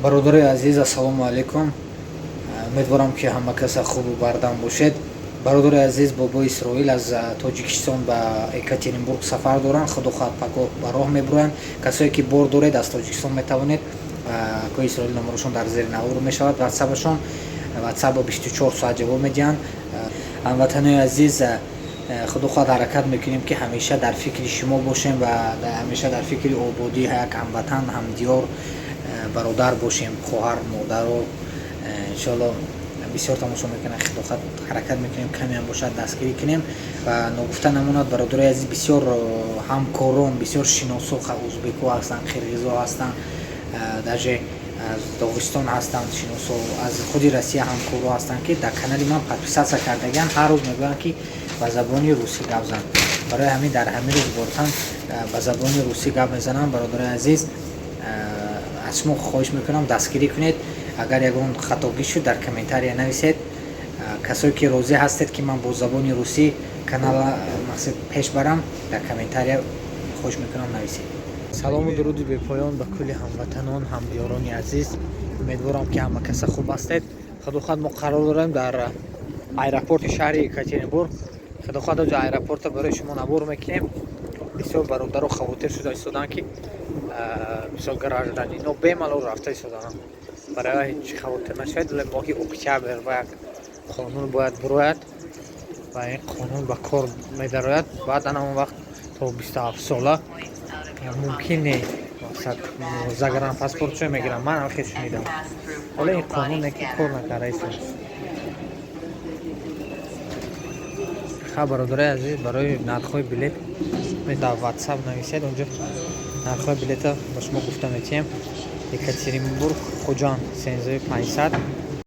Бародарои азиз, ассалому алайкум. Умедворам, ки ҳама каса хубу бардам бошед. Бародари азиз, бобои Исроил аз Тоҷикистон ба Екатеринбург сафар доранд. Худо хоҳад, пагоҳ ба роҳ мебуроянд. Касое ки бор доред, аз Тоҷикистон метавонед. Акои Исроил номерошон дар зери навор мешавад, ватсапашон, ватсапо 24 соат ҷавоб медиҳанд. Ҳамватанои азиз, худо хоҳад, ҳаракат мекунем, ки ҳамеша дар фикри шумо бошем ва ҳамеша дар фикри ободии як ҳамватан, ҳамдиёр, бародар бошем, хоҳар, модаро. Иншоалло, бисёр тамошо мекунанд. Худо хоҳад, ҳаракат мекунем, камеам бошад, дастгирӣ кунем. Ва ногуфта намонад, бародарои азиз, бисёр ҳамкорон, бисёр шиносо, узбеко ҳастанд, қирғизо ҳастанд, даже аз Доғистон ҳастанд шиносо, аз худи Россия ҳамкоро ҳастанд, ки дар канали ман подписаться кардагиан, ҳар рӯз мегӯянд, ки ба забони русӣ гап зан. Барои ҳамин дар ҳамин рӯз бортан ба забони русӣ гап мезанам. Бародарои азиз, аз шумо хоҳиш мекунам, дастгирӣ кунед. Агар ягон хатогӣ шуд, дар комментария нависед. Касое ки розӣ ҳастед, ки ман бо забони русӣ канала мақсад пеш барам, дар комментария хоҳиш мекунам, нависед. Салому дуруди бепоён ба кулли ҳамватанон, ҳамдиёрони азиз. Умедворам, ки ҳама каса хуб ҳастед. Худо хоҳад, мо қарор дорем дар аэропорти шаҳри Екатеринбург. Худо хоҳад, оҷа аэропорта барои шумо навор мекунем. Бисёр бародаро хавотир шуда истоданд, ки мисол гражданино бемалол рафта истоданд. Барои ҳеҷ хавотир нашавед. Моҳи октябр ба як қонун бояд бирояд ва ин қонун ба кор медарояд. Баъд ана он вақт то 27 сола мумкин не, мақсад, загранпаспортшо мегирам. Ман хел шунидам, ҳоло ин қонуне ки кор накарда истодааст. Ха, бародарои азиз, барои нархҳои билет дар Ватсап нависед, онҷо нархҳои билета ба шумо гуфта метиҳем. Екатеринбург, Хуҷанд 13 500.